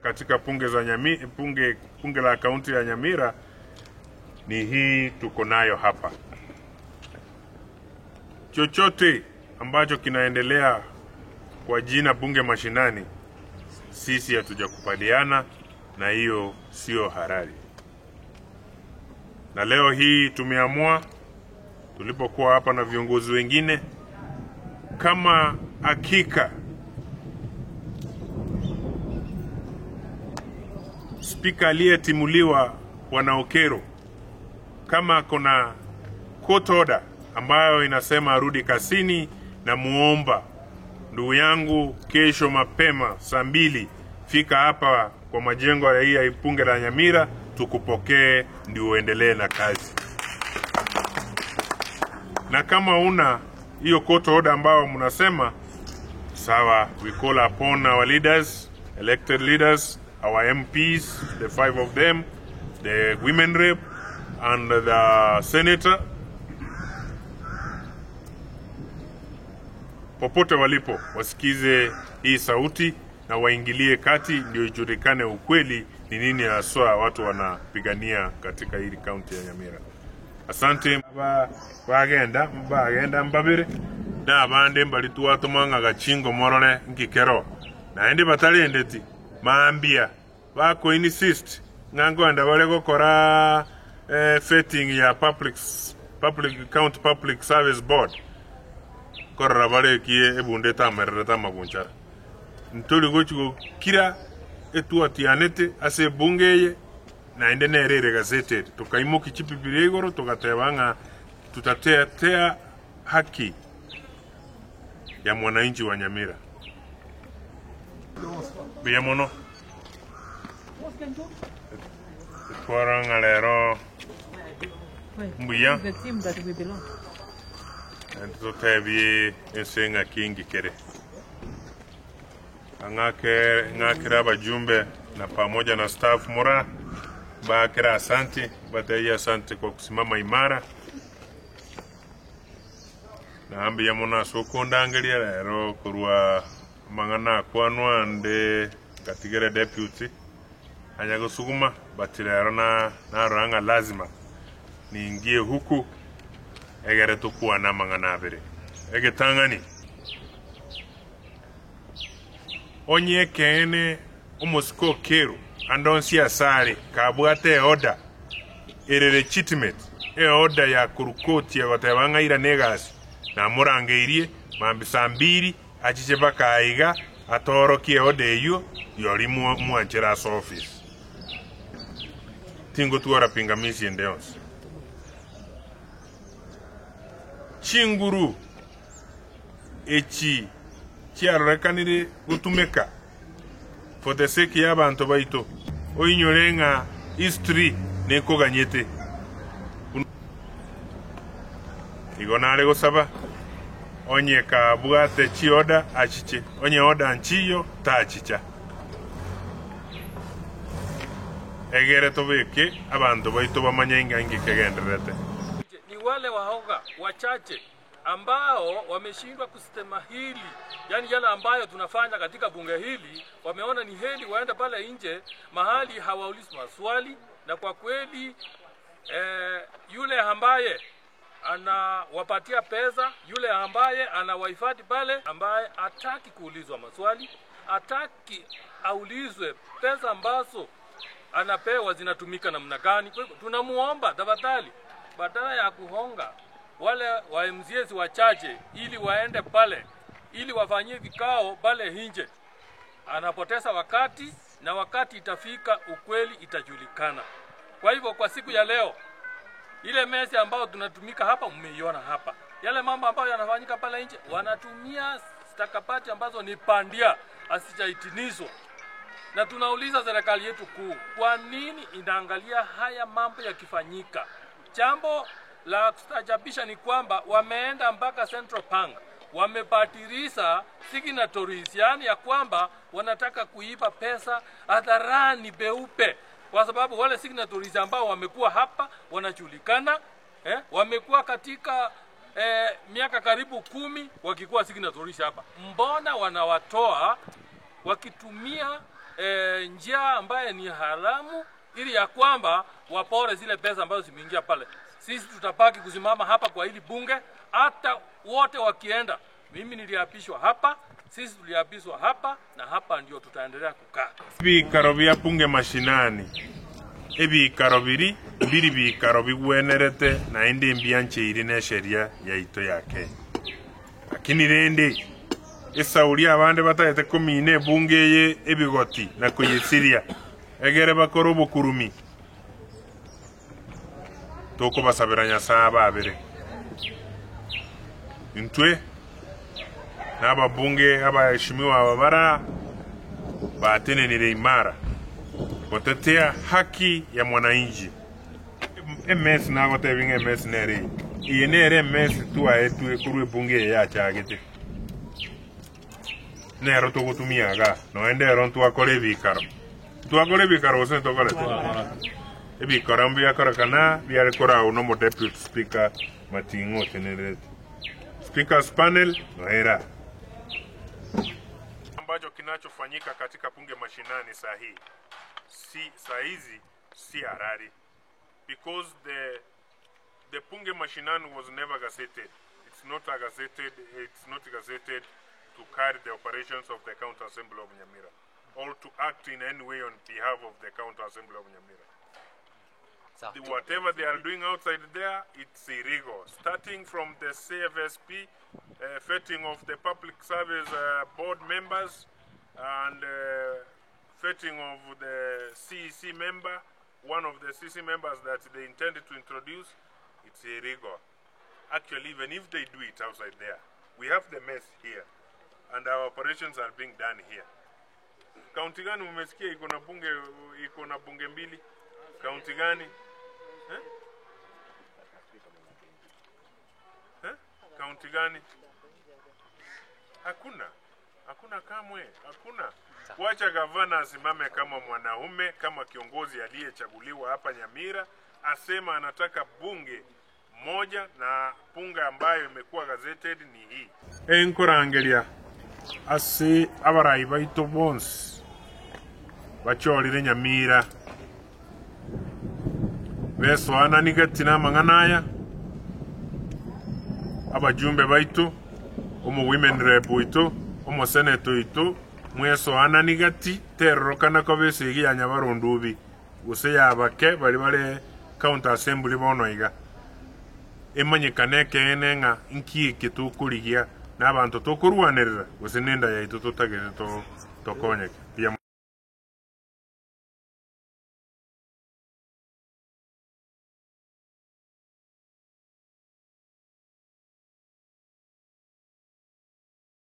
Katika bunge za bunge la kaunti ya Nyamira ni hii tuko nayo hapa. Chochote ambacho kinaendelea kwa jina bunge mashinani, sisi hatujakubaliana na hiyo, sio halali. Na leo hii tumeamua, tulipokuwa hapa na viongozi wengine, kama hakika spika aliyetimuliwa Bwana Okero, kama kuna court order ambayo inasema arudi kazini, na muomba ndugu yangu kesho mapema saa 2 fika hapa kwa majengo ya hii bunge la Nyamira tukupokee ndio uendelee na kazi. Na kama una hiyo court order ambayo mnasema, sawa, we call upon our leaders, elected leaders, our MPs, the 5 of them, the women rep and the senator, popote walipo wasikize hii sauti na waingilie kati ndio ijulikane ukweli ni nini haswa watu wanapigania katika hili kaunti ya Nyamira. Asante. Bagenda bagenda mbabire na abande mbali tuwatumanga gachingo morore nkikero naende batalendeti maambia bako insist ngango anda bale gokora vetting ya public county public service board korora bale kie ebunde tamerere tamagunchara ntuli gochigo kira etuatianete ase bunge naende nerere gazete tukaimoki chipipire igoro tukatebanga tutatetea haki ya mwananchi wa Nyamira. Biyamono twaranga lero mbuya tutebye ensenga kingi kere angake ngakira abajumbe na pamoja na staff mora bakira asante bateja asante kwa kusimama imara na ambi ya mona soko ndangelia lero kurwa mangana kwanwa ande katigere deputy anyagosuguma batilero na naranga lazima niingie huku egere tukuwa na mangana abere egetangani onye kene omosiko kero andonsi asare kabwate order ere legitimate e order ya kurukoti ya batebanga ira negasi na murangeirie mambi saa 2 achiche bakaiga atorokie order eyo yori mwanchera office tingo tuara pingamizi endeonse chinguru echi chiarorekanire gutumeka for the sake ya bantu baito oinyorenga history nekoganyete igo nare gosaba onye kabwate chioda achiche onye oda nchiyo tachicha egere tobeke abantu baito bamanyenga ngikegenderete. Ni wale wahoga wachache ambao wameshindwa kustahimili, yani yale ambayo tunafanya katika bunge hili, wameona ni heri waende pale nje mahali hawaulizwi maswali. Na kwa kweli yule ambaye anawapatia pesa, yule ambaye anawahifadhi pale, ambaye hataki kuulizwa maswali, hataki aulizwe pesa ambazo anapewa zinatumika namna gani. Kwa hivyo tunamuomba tafadhali, badala ya kuhonga wale wa MCAs wachache ili waende pale ili wafanyie vikao pale nje, anapoteza wakati, na wakati itafika ukweli itajulikana. Kwa hivyo kwa siku ya leo, ile meza ambayo tunatumika hapa mmeiona hapa, yale mambo ambayo yanafanyika pale nje, wanatumia stakabadhi ambazo ni pandia, hazijahitinizwa. Na tunauliza serikali yetu kuu, kwa nini inaangalia haya mambo yakifanyika? Jambo la kustajabisha ni kwamba wameenda mpaka Central Bank, wamebadilisha signatories, yani ya kwamba wanataka kuiba pesa hadharani peupe, kwa sababu wale signatories ambao wamekuwa hapa wanajulikana, wamekuwa katika miaka karibu 10 wakikuwa signatories hapa. Mbona wanawatoa wakitumia njia ambaye ni haramu ili ya kwamba wapore zile pesa ambazo zimeingia pale. Sisi tutabaki kusimama hapa kwa hili bunge hata wote wakienda. Mimi niliapishwa hapa, sisi tuliapishwa hapa, na hapa ndio tutaendelea kukaa. Ebikaro bia bunge mashinani, ebikaro biri biri bikaro bigwenerete naende mbiancheiri na sheria yaito ya Kenya. Lakini rende esauri abande batagete komine ebunge eye ebigoti na kuyesiria egere bakora obokurumi tokobasabera Nyasaye babere intwe n'ababunge abaheshimiwa ababara batenenire imara kutetea haki ya mwananchi. MS nagotebinga MS nere iye nere MS tuaetwe kurwe bunge yachagete nero togotumiaga noende ero twakora ebikaro twakora ebikaro gose tokore ebikaro mbiakorekana biarekora no mo deputy speaker Matingo tenerete speakers panel noera ambacho kinachofanyika katika bunge mashinani saa hii si saa hizi si harari, because the bunge mashinani was never gazetted. It's not a gazetted, it's not gazetted to carry the operations of the County Assembly of Nyamira or to act in any way on behalf of the County Assembly of Nyamira. Whatever they are doing outside there, it's illegal. Starting from the CFSP, vetting of the public service board members, and vetting of the CEC member, one of the CC members that they intended to introduce, it's illegal. Actually, even if they do it outside there, we have the mess here, and our operations are being done here. Kaunti gani umesikia iko na bunge mbili? Kaunti gani? Kaunti gani? Hakuna. Hakuna kamwe. Hakuna. Wacha gavana asimame kama mwanaume, kama kiongozi aliyechaguliwa hapa Nyamira, asema anataka bunge moja na bunge ambayo imekuwa gazetted ni hii. Enkorangeria ase abarai baito bonsi bachorire Nyamira besoana nigati n'amang'ana abajumbe baitu omu women rep oito omu senator oito mwesoana nigati terorokana ko besigi ya Nyabarondubi gose yabake bari bare county assembly bono iga emanyekane keene ng'a nkieke tukurigia n'abantu tukurwanirira gose nenda yaitu tutagete tokonyeke.